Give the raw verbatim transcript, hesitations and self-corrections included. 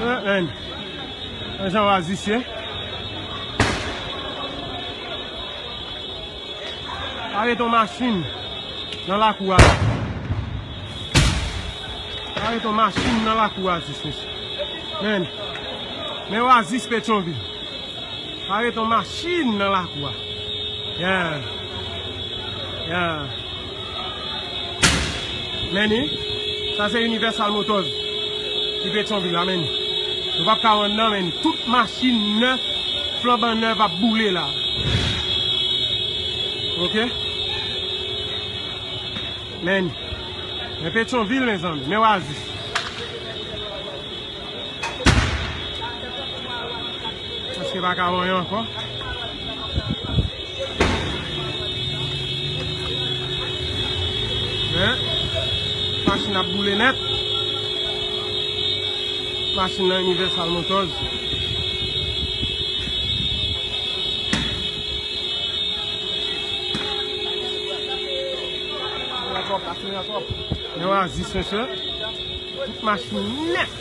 Men, men jan Oasis ye. Pa ret yon machin nan lakou a. Pa ret yon machin nan lakou Oasis, mesye. Men, men Oasis Petyonvil. Pa ret yon machin nan lakou a. Yeah. Yeah. Men ni, sa se Universal Motors ki Petyonvil la, men ni. Nou p ap ka rann nan, men ni. Tout machin nèf, flanban nèf ap boule la. Oke? Men ni. Men Petyonvil, mezanmi. Men Oasis. Paske pa ka manyen ankò. Men, machin ap boule nèt. Machin nan Universal Motors. Men Oasis, mesye. Tout machin nèt.